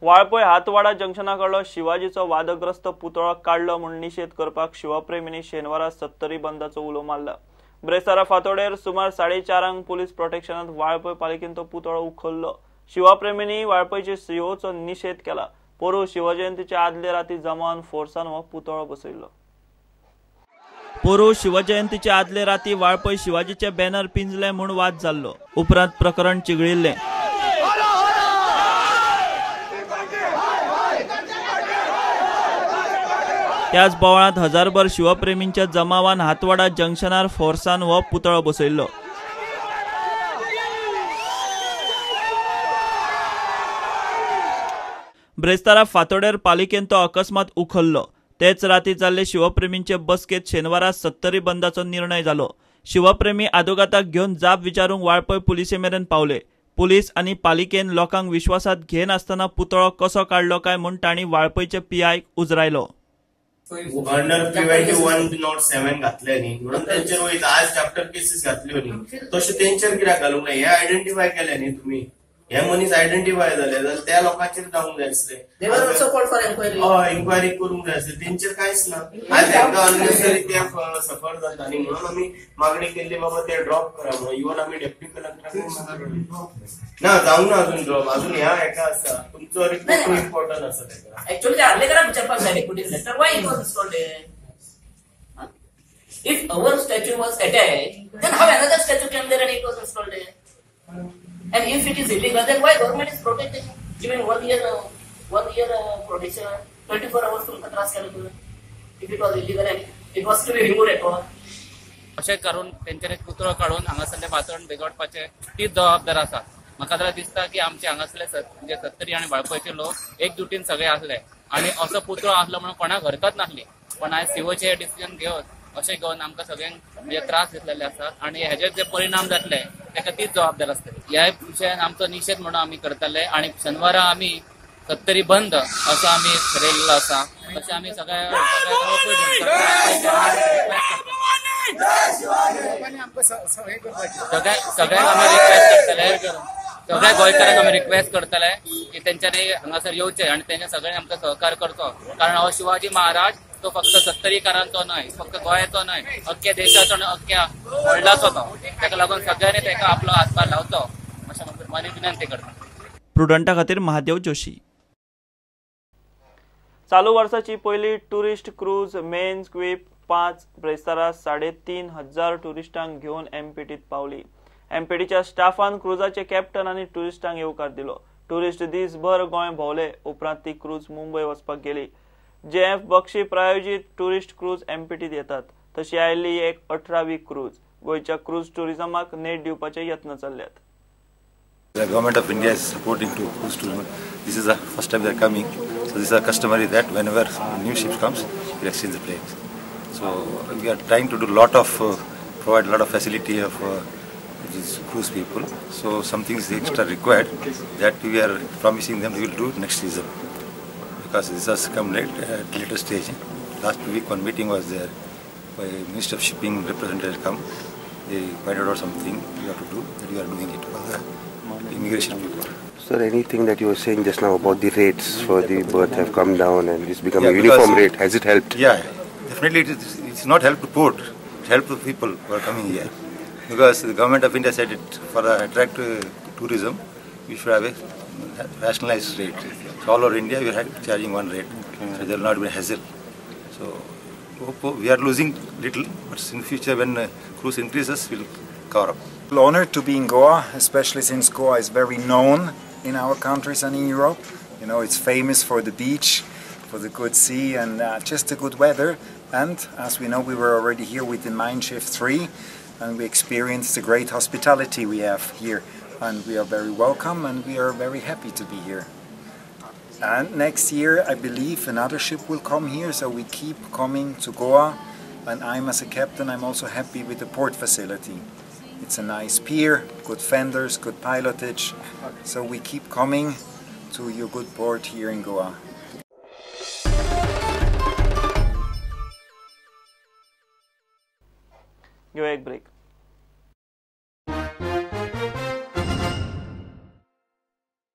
वाळपय हातवाडा जंक्शना कडलो शिवाजीचो वादग्रस्त पुतळो काडलो म्हूण निशेध करपाक शिवप्रेमींनी शेनवारा सत्तरी बंदाचो उलो मारला। ब्रेस्तारा फातोडेर सुमार 4:30 पुलीस प्रोटेक्शनात वाळपय पालिकेन तो पुतळो उखल्लो। शिवप्रेमींनी वाळपयचे सीओचो निशेध केला। पोरूं शिवजयंतीच्या आदले राती जमावान फोर्सान हो पुतळो बसयलो। पोरूं शिवजयंतीच्या आदले राती वाळपय शिवाजीचे बॅनर पिंजले म्हूण वाद जाल्लो। उपरांत प्रकरण चिगळिल्लें। त्याच बोवाळांत हजारभर शिवप्रेमींच्या जमावान हातवाडा जंक्शनार फोर्सान हो पुतळो बसयल्लो। ब्रेस्तारा फातोडेर पालिकेन तो अकस्मात उखल्लो। तेच राती जाल्ले शिवप्रेमींचे बसकेत शेनवारा सत्तरी बंदाचो निर्णय जालो। शिवप्रेमी आदोगाताक घेवन जाप विचारूंक वाळपय पुलिसे मेरेन पावले। पुलीस आनी पालिकेन लोकांक विश्वासात घेनासतना पुतळो कसो काडलो काय म्हूण तांणी वाळपयचे पीआयक उजरायलो। अंडर पीवायटी 107 घातले न्ही म्हणून तेंचेर वयता। आज चॅप्टर केसीस घातल्यो न्ही तशें तेंचेर कित्याक घालूंक ना? हे आयडेंटिफाय केले न्ही तुमी, हे मनीस आयडेंटिफाय जाले जाल्यार त्या लोकांचेर जावंक जाय आसले, हय इन्क्वायरी करूंक जाय आसले, तेंचेर कांयच ना। आज तांकां अननेसेसरी ते सफर जाता न्ही म्हणून आमी मागणी केल्ली बाबा ते ड्रॉप करा म्हणून। इवन आमी डेप्युटी कलेक्टराक ना जावंक ना अजून ड्रॉप, अजून ह्या हेका आसा तुमचो रिपोर्ट इम्पॉर्टंट आसा तेका। एक्चुअली ते आर्लेकराक विचारपाक जाय deputy collector, why it was installed there? If our statue was attached, then how another statue came there and it was installed there? And if it is illegal, then why government is protecting? Giving 1 year, 1 year protection, 24 hours तुमकां त्रास केलो तुवें. If it was illegal and it was to be removed at all. अशें करून तेंच्यांनी पुतळो काडून हांगासरलें वातावरण बिगडपाचें तीच जबाबदार आसा। म्हाका जाल्यार दिसता की आमचे हांगासरले म्हणजे सत्तरी आनी वाळपयचे लोक एकजुटीन सगळे आसले आनी असो पुतळो आसलो म्हणून कोणाक हरकत नासली, पण आयज सीओचे डिसिजन घेवन अशें घेवन आमकां सगळ्यांक म्हणजे त्रास दिसलेले आसात आनी हेजे जे परिणाम जातले ताका तीच जबाबदार आसतली। ह्या विशयान आमचो निशेध म्हणून आमी करतले आनी शेनवारा आमी सत्तरी बंद असो आमी ठरयल्लो आसा। तशें आमी सगळ्या सगळ्यांक आमी रिक्वेस्ट करतले, सगळ्या गोंयकारांक आमी रिक्वेस्ट करतले की तेंच्यांनी हांगासर येवचें आनी तेंच्या सगळ्यांनी आमकां सहकार करचो, कारण हो शिवाजी महाराज तो फक्त सत्तरीकारांचो न्हय, फक्त गोंयाचो न्हय, अख्ख्या देशाचो आनी अख्ख्या वर्ल्डाचो तो। ताका लागून सगळ्यांनी ताका आपलो हातभार लावचो अशें म्हूण विनंती करता। प्रुडंटा खातीर महादेव जोशी। चालू वर्साची पयली टुरिस्ट क्रूज मेन्स क्वीप 5 ब्रेस्तारा 3500 टुरिस्टांक घेवन एमपीटीत पावली। एमपीटीच्या स्टाफान क्रुजाचे कॅप्टन आनी टुरिस्टांक येवकार दिलो। टुरिस्ट दीसभर गोंय भोंवले उपरांत ती क्रूज मुंबय वचपाक गेली। जे एफ बक्षी प्रायोजीत टुरिस्ट क्रूज एमपीटीत येतात तशी आयिल्ली एक 18वी क्रूज। गोंयच्या क्रूज टुरिझमाक नेट दिवपाचे यत्न चल्ल्यात। The government of India is supporting to cruise tourism. This is the first time they are coming, so this is a customary that whenever new ship comes, we exchange the planes. So we are trying to do lot of provide lot of facility of these cruise people. So something is extra required that we are promising them we will do next season, because this has come late at later stage. Last week one meeting was there by Minister of Shipping representative come. They pointed out something we have to do, that we are doing it for the immigration people. Sir, anything that you were saying just now about the rates for the berth have come down and it's become a uniform rate, has it helped? Yeah, definitely it's not helped to port, it helped the people who are coming here. Because the government of India said it for the attract tourism, we should have a rationalized rate. So all over India we are charging one rate, okay. So there will not be a hassle. So hope we are losing little, but in future when cruise increases, we will cover up. Honored to be in Goa, especially since Goa is very known in our countries and in Europe. You know, it's famous for the beach, for the good sea and just the good weather. And as we know, we were already here with the Mein Schiff 3 and we experienced the great hospitality we have here. And we are very welcome and we are very happy to be here. And next year, I believe another ship will come here, so we keep coming to Goa. And I'm, as a captain, I'm also happy with the port facility. It's a nice pier, good fenders, good pilotage. So we keep coming to your good port here in Goa. घेऊया एक break.